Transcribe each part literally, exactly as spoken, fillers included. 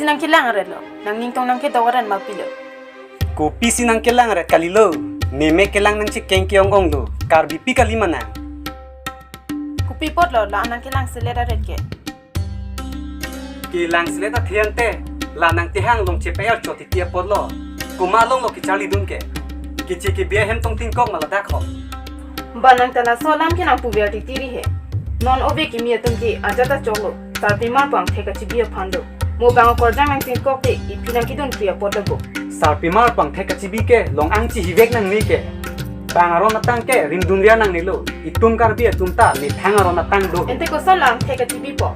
Nangkelang aret lo, nangning tong nangkedok aret ma pilo. Kopisi nangkelang aret kalilo, meme kelang nangchekeng ke-ong-ong lo, Karbipi kali ma nang. Kopi apot lo, la nangkelang selet aret ke. Kelang selet athe ante, la nangtehang along chepe-er chot titi apot lo. Komat along lo kecharlidun ke. Keche kebi ahem tong tingkok ma ladak ho. Ba nang ta laso alam ke nangpuver titi ri he. Non ove kimi atum ke ajat ta choklo. Sarpimar pu angthek kachibi aphan do. Mo bang akorjang nangtingkok te, iphi nangkedun pri apot do. Sarpimar pu angthek kachibi ke long-ang chihivek nangne ke. Bang aron atang ke rimdun riar nangnelo. Itum Karbi atum ta methang aron atang do. Ante koson la angthek kachibipo?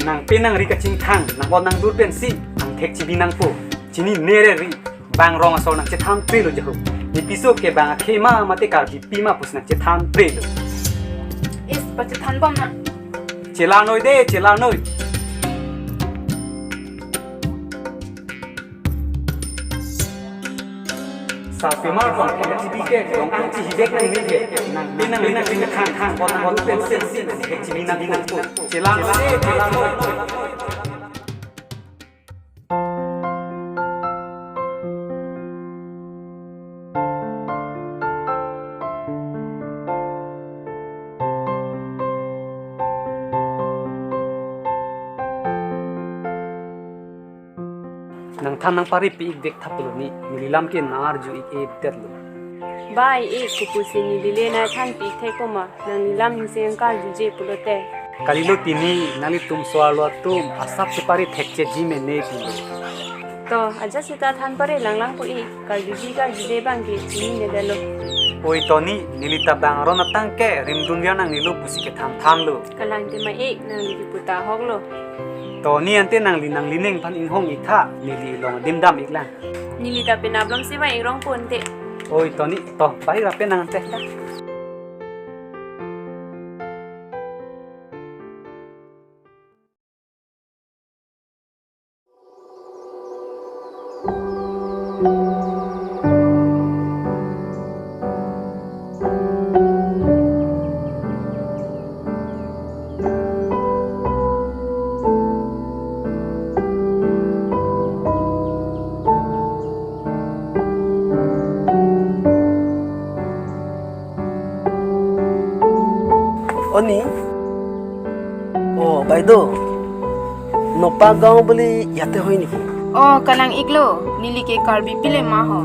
Nangpe nangri kachingthang, nang-ot nangdur pensi angthek chibi nangpo. Chinine re ri, bang rong asor nangchethan pre lo jahu. Ne piso ke bang akhei ma mate Karbipi ma pusi nangchethan pre lo. Is, pachethan bom na. Chelar noi de, chelar noi. Sarpimar pu angthek kachibi ke long-ang chihivek nangne ke. Nangpe nangri kachingthang, nang-ot nangdur pensi angthek chibi nangpo. Chelar noi de, chelar noi. Nangthan nangpare pi-ik vek thap lo ni, neli lam ke nang-arju-ik-e det lo. Ba i-ik, kopusi neli le nangthan pi-ik thekpo ma, nangli lam ningseng karjuje pulote. Kalilo tini, nanglitum so-arlo atum asap chepare thekchekji mene pilo. To, ajat seta than pare langlangpo i, karjuji karjuje abang ke chinine det lo. Oi to ni, neli ta bang aron atang ke rimdun riar nangnelo pusi kethan thanlo. Kalang te ma i, nangli kipu ta ahok lo. To ni ante nangli nanglining aphan inghong-ik tha, neli along adim dam-ik lang. Neli ta penap lom si ba ingrong ponte. Oi to ni, to, pai ra penang ante. Da. Oni. Oh, baido. Nopa gaon bole yate hoi niki? Oh, kalang-iklo. Neli ke Karbipi le ma ho.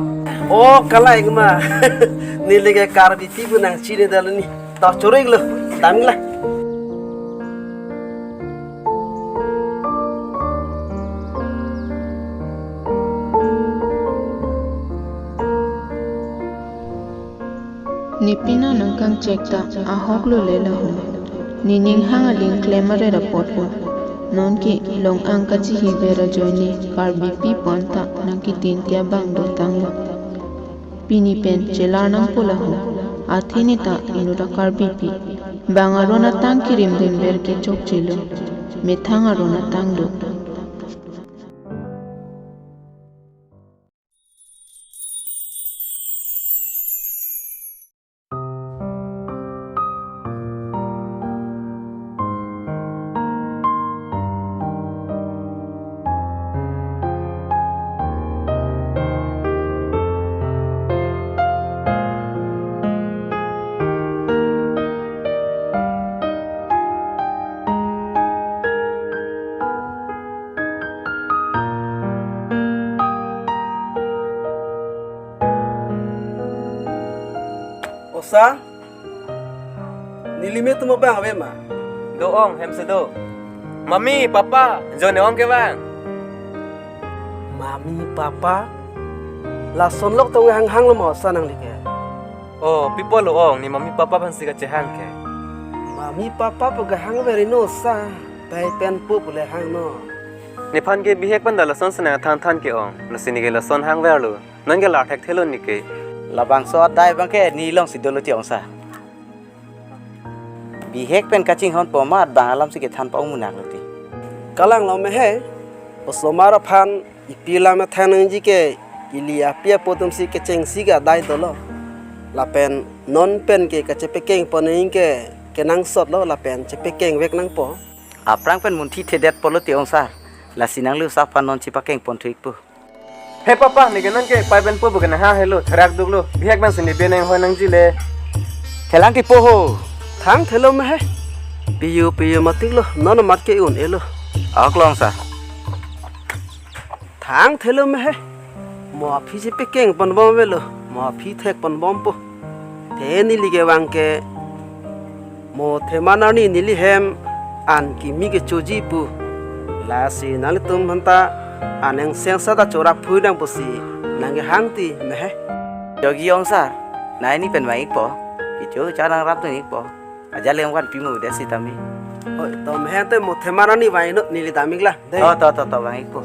Oh, kalang-ik ma. Neli ke Karbipi pu nangchini dal ni. To choro-iklo. Damla. Ne pina nangkangchek ta ahok lo le lahum. Ne ninghang aling klem aret apot lo. Nonke long-ang kachihiver ajoine Karbipi pu anta nangketin ti abang dotang lo. Pini pen chelar nangpo lahum. Athe ne ta inut a Karbipi. Bang aron atang kerimdunver ke chokchelo. Methang aron atang do. Osa, neli me tumo bang ave ma? Do ong, hem si do. Mami, papa, jo ne ong ke bang. Mami, papa, lason lok tong hanghang lo ma osa nangli ke? Oh, pi apot lo ong, ne mami papa aphan si kachehang ke. Mami papa pu kehang veri no osa, pai pen po pule hang no. Nephan ke bihek pen ta lason si nangthan than ke ong, lasi ne ke lason hangverlo. Nonke lar thekthelo ne ke. Labangso adai abang ke ne along si dolo ti ong sa. Bihek pen kachinghon po amat bang alam si kethan pa-ong munak lo ti. Kalang lo me he, osomar aphan ipi alam than nangji ke ili api apo atum si kechengsi ke adai dolo. Lapen non pen ke kachepekeng po nangji ke kenangsot lo lapen chepekeng vek nangpo. Aphrang pen munthi thedet polo ti ong sa. Lasi nangli usa aphan non chepakeng pon thu-ikpo. He papa, ne ke non ke pai pen po bu ke nang ha helo, therak duklo. Bihek bang si ne be nang hoi nangji le. Thelang ti po ho. Thang thelo me he. Piyo piyo matik lo, non mat ke un-elo. Aklong sa. Thang thelo me he. Mo aphi si pekeng pon bom avelo. Mo aphi thek pon bom po. Te neli ke vang ke mo theman arni neli hem an kimi kechoji pu. Lasi nanglitum aphanta anengseng sa ta chorap phui nang pusi nang kehang ti me he. Jogi ong sar, nai ni pen vang-ikpo. Kecho cha nangrap dun-ikpo. Ajat le ong kan pimu desi tame. Oi, to me he te mo theman arni vang-iknon neli dam-iklang. Dei. To, to, to, to, vang-ikpo.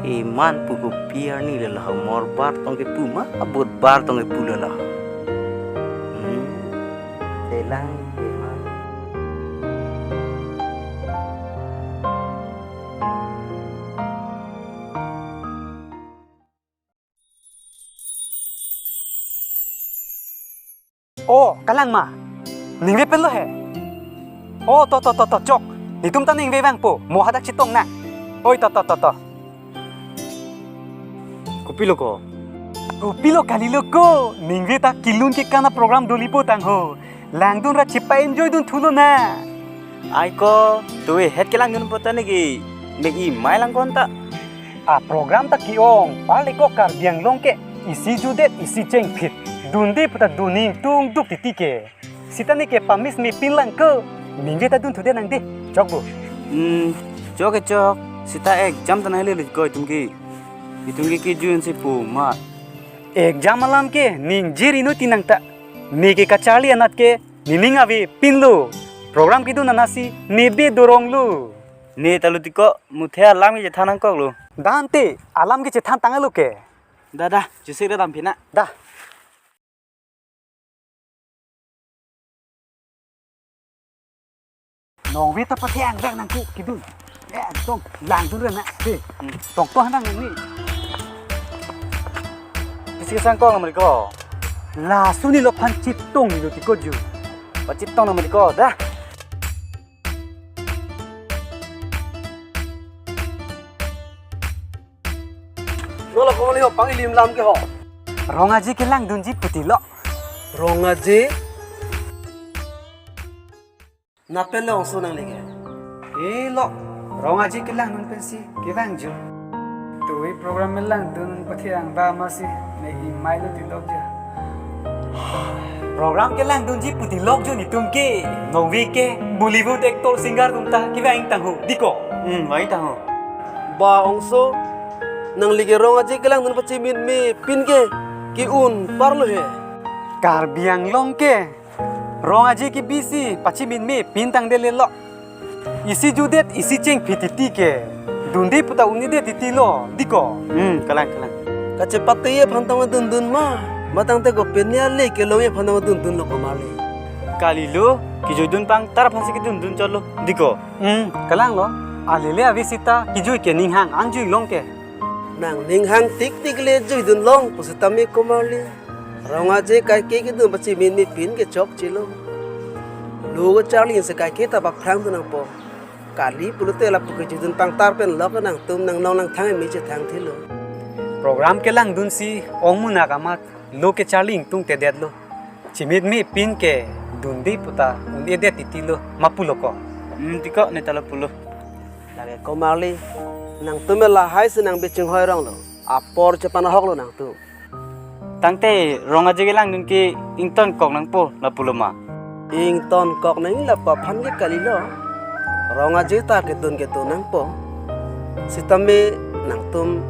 Theman pu kopi arni le lo, mor bar tong kepu ma, abot bar tong kepu le lo. Hmm. Thelang theman. O, kalang ma. Ningve pen lo he. O, to, to, to, to, chok. Netum ta ningve vangpo. Mo hadak chetong nang. Oi, to, to, to, to. Kopilo ko? Kopilo kalilo ko. Ningve ta kelun kekan a-program dolipo tang ho. Langdun ra chepa-enjoy dun thulo na. Ai ko, tuve het kelangdun po ta ne ke. Mek imai lang kon ta. A-program ta ke-ong, pale ko Karbi Anglong ke isi jutdet, isi chengphit. Dunde puta dun ingtung duk titi ke. Sita ne ke pamis me pin lang ko. Ningve ta dun thudet nang dei. Chok bo. Hmm, chok ke chok. Sita exam ta nang le ko itum ke. Itum ke kejun si pu ma. Exam alam ke ningje ri noi ti nang ta. Ne ke kacharli anat ke nening ave pinlo. Program kedun anat si ne be dorong lo. Ne ta lo ti ko, muthe alam ke chethan nangkok lo. Dante, alam ke chethan tang lo ke. Da, da, jusik da dam pina. Da. Nongve ta pathe angrang nang ku kedun. Eh, tong, langdun ren na. He. Hmm. Tong to hanang ni. Pisi sang kong amri ko. Laso ne lo phan chetong ne lo ti ko ju. Pachitong na amri ko, da. Nolo ko le ho pang ilim lam ke ho. Rong Aje kelangdunji puti lo. Rong Aje. Napen lo ongso nang lege. Eh lo. Rong Aje kelangdun pensi kevang ju. Tuve program melangdun pathe ang ba masi ne imai lo tilok ja. Program kelangdunji puti lok jo netum ke. Nongve ke Bollywood actor singer atum ta kevang tang ho. Dei ko. Hmm, vang tang ho. Ba ongso, nangli ke Rong Aje kelangdun pachimin me pin ke, ke-un parlo he. Karbi Anglong ke Rong Aje ke bisi pachimin me pin tangdet le lo. Isi jutdet, isi chengphit titi ke. Dunde puta un-edet titi lo, dei ko. Hmm, kalang, kalang. Kachepate aphan tong dundun ma, matang te ko pene ale kelong aphan tong dundun lo ko mali. Kalilo, kejui dun pangtar aphan si kedundun chot lo, dei ko. Hmm, kalang lo. Ale le ave sita, kejui ke ning hang, an jui long ke. Nang ning hang tik tik le jui dun long, pusitame ko mali. Rong Aje kaike kedun pachimin me pin ke chokche lo. Lo kacharli si kaike ta paphrang dun nangpo. Kali pulote lapu kejui dun pangtar pen lo ke nangtum nang nong nang thang me chethang thilo. Program kelangdun si ong munak amat lo kacharli ingtung tedet lo. Chimit me pin ke dunde puta un-edet titi lo ma pulo ko. Hmm, dei ko ne ta lo pulo. Lake ko mali, nangtum me lahai si nang be chinghoi rong lo. Apor chepanahok lo nangtum. Tangte Rong Aje kelangdun ke ingtonkok nangpo lapulo ma. Ingtonkok nang lapu aphan ke kalilo. Rong Aje ta kedun kedun nangpo. Sitame nangtum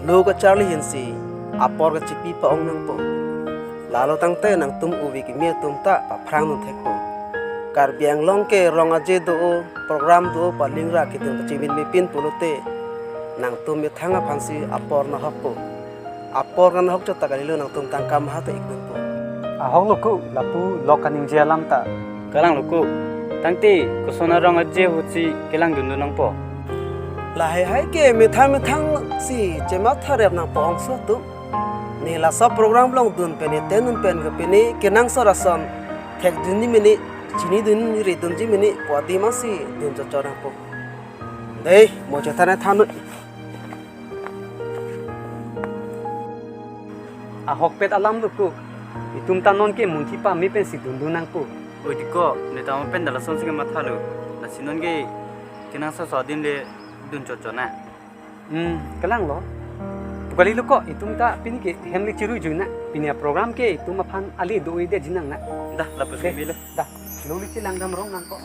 lo kacharli ahin si apor kachipi pa-ong nangpo. Lalo tangte nangtum uvi kimi atum ta paphrang dun thekpo. Karbi Anglong ke Rong Aje do-o, program do-o, palingra kedun pachimin me pin pulote nangtum methang aphan si apor nahokpo. Apor nahok chot ta kalilo nangtum tangka maha ta ikdunpo. Ahok lo ko, lapu lok kaningje alam ta. Kalang lo ko. Tangte koson a Rong Aje ahut si kelangdun dun nangpo. Lahai hai ke methang methang si chematha rep nangpo ongso atum. Ne laso program longdun pen ne ten dun pen ke pine kenangsot ason thekdunji mene Chinidun ridunji mene pu adim si dun chotchot nangpo. Dei, mo chotha nang thannon. Ahokpet alam lo ko. Itum ta non ke munthi pame pensi dundun nangpo. Oi dei ko, ne tame pen da lasonsi kemathalo. Lasi non ke kenangsot adim le dun chotchot nang. Hmm, kalang lo. Pu kali lo ko, itum ta pini ke hem le chirui jui nang. Pini aprogram ke itum aphan ale do-idet ji nang nang. Dah, lapuson. Dei, melo. Dah, longle chelangdam rong nang ko.